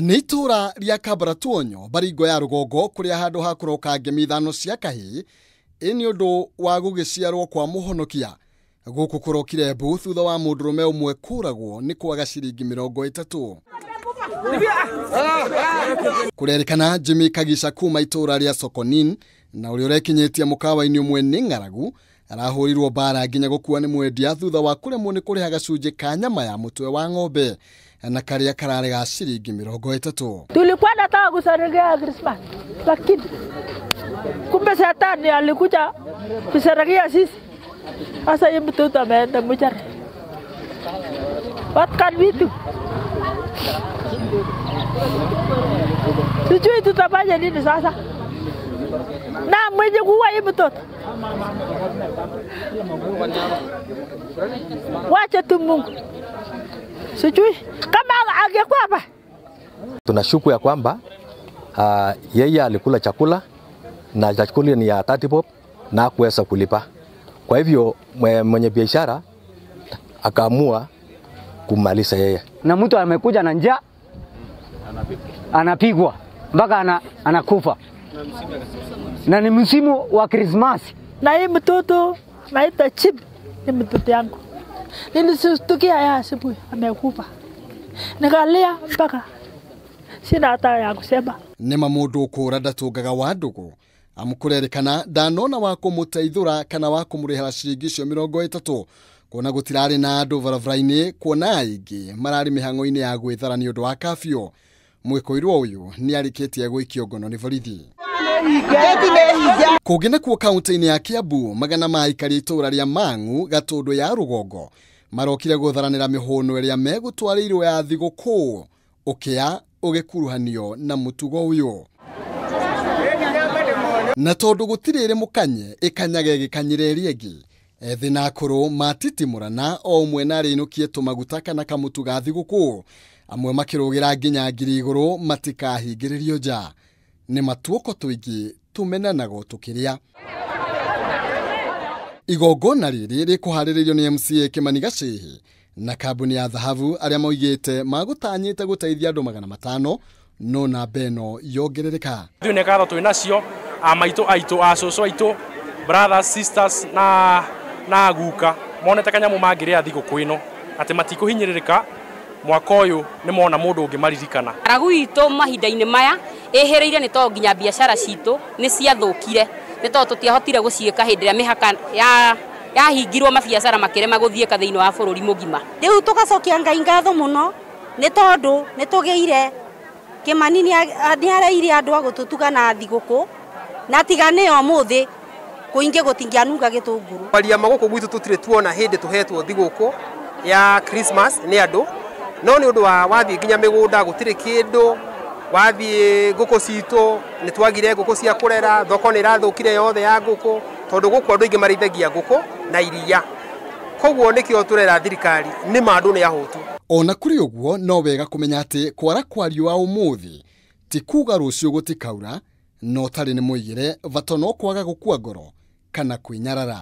Nĩ itũra rĩa Kabaratuonyo Baringo ya rũgongo kũrĩa handũ ha kũroka ngemi ithano cia kahĩĩ ĩ nĩ ũndũ wa gũgĩciarwo kwa mũhonokia. Gũkũ kũrokire mbu thutha wa mũndũrũme ũmwe kũragwo nĩ kwaga ciringi 30. Kũrerĩkana Jimmy Kagica kuma itũra rĩa Sokonin na ũrĩa ũrekinyĩtie mũkawa-inĩ ũmwe nĩ ng'aragu arahũrirwo mbara nginya gũkua nĩ mwendia thutha wa kũremwo nĩ kũrĩha gacunjĩ ka nyama ya mũtwe wa ng'ombe na karĩa kararĩ ga ciringi 30. Tulikuwa nataka kusherehekea Christmas, lakini kumbe shetani alikuja kusherehekea sisi. Sasa yeye mtoto ameenda mochari. What can we do? Sijui tutafanya nini sasa. Na mwenye kuua yeye mtoto. Wacha tu Mungu. Sijui kama angekuwa hapa. Tunashuku ya kwamba yeye alikula chakula na chakula ni ya 30 bob na kuweza kulipa. Kwa hivyo mwenye biashara akaamua kumaliza yeye. Na mtu amekuja na njaa anapigwa mpaka anakufa. Na ni msimu wa Krismasi. Na hii mtoto naita Chip ni mtoto yangu. Nilishtukia ya asubuhi amekufa. Nikalia mpaka sina hata ya kusema. Nĩ mũndũ kũra ndatũngaga wa ndũgũ amũkũrerĩkana ndanona wa kũmũteithũra kana wa kũmũrĩhĩra ciringi icio 30 kuona gũtirarĩ na andũ barabara-inĩ kuona aingĩ mararĩ mĩhang'o-inĩ ya gwĩthara nĩ ũndũ wa kafio. Mwĩkũirwo ũyũ nĩ arĩkĩtie gũikio ngono nĩ borithi. Kũngĩ nakuo kaunti-inĩ ya Kiambu magana ma aikari itũra rĩa Mang'u Gatũndũ ya rũgongo marokire gũtharanĩra mĩhũno ĩrĩa megũtwarĩirwo ya thigũkũ ũkĩa ũgĩkuruhanio na mũtugo ũyũ. Na tondũ gũtirĩ ĩrĩ mũkanye ĩkanyage ĩgĩkanyĩra ĩrĩa ĩngĩ ethĩ na akũrũ matitimũrana o ũmwe na arĩinũkie tũmaguta kana kamũtu ga thigũkũ amwe makĩrũgĩra nginya ngiri igũrũ matikahingĩrĩrio nja. Nĩ matuoko tũingĩ tũmenanago tũkĩrĩa. Igongona rĩrĩ rĩkũharĩrĩrio nĩ MCA Kĩmani Gacĩhĩ na kambuni ya thahabu arĩa maugĩte magũtanyĩte gũteithia andũ 500 no namba ĩno yongerereka. Ithuĩ nĩ ngatho twĩ nacio a maitũ aitũ a cũcũ aitũ brothers sisters na guka monete kanyamũ mangĩrĩa thigũkũ ĩno atĩ matikũhinyĩrĩrĩka mwaka ũyũ nĩ mona mũndũ ũngĩ maririkana. Ng'aragu itũ mahinda-inĩ maya ĩhĩrĩire nĩ tondũ nginya biacara citũ nĩ ciathũkire nĩ tondũ tũtiahotire gũciĩka hĩndĩ ĩrĩa mĩhaka yahingirwo mabiacara makĩrema gũthiĩka thĩinĩ wa bũrũri mũgima. Rĩu tũgacokia Ngai ngatho mũno nĩ tondũ nĩ tũgĩire Kĩmani nĩ areire andũ a gũtũtuga na thigũkũ na tiga nĩyo ũmũthĩ kũingĩ gũtingĩanunga gĩtũngũrũ. Maria magũkũ gwitũ tũtirĩ tuona hĩndĩ tũhetwo thigũkũ ya Christmas nĩ andũ no nĩ ũndũ wa wathiĩ nginya mĩgũnda gũtirĩ kĩndũ wathiĩ ngũkũ citũ nĩ twagire ngũkũ cia kũrera thoko nĩ ĩrathũkire yothe ya ngũkũ tondũ gũkũ andũ aingĩ marĩithagia ngũkũ na iria koguo nĩkĩo tũrera thirikari nĩ ma andũ nĩ ahũtu. Ona kũrĩ ũguo no wega kũmenya atĩ kwara kwa riũa ũmũthĩ ti kuga rũciũ gũtikaura no tarĩ nĩ mũigĩre bata no kwaga gũkua ngoro kana kwĩnyarara.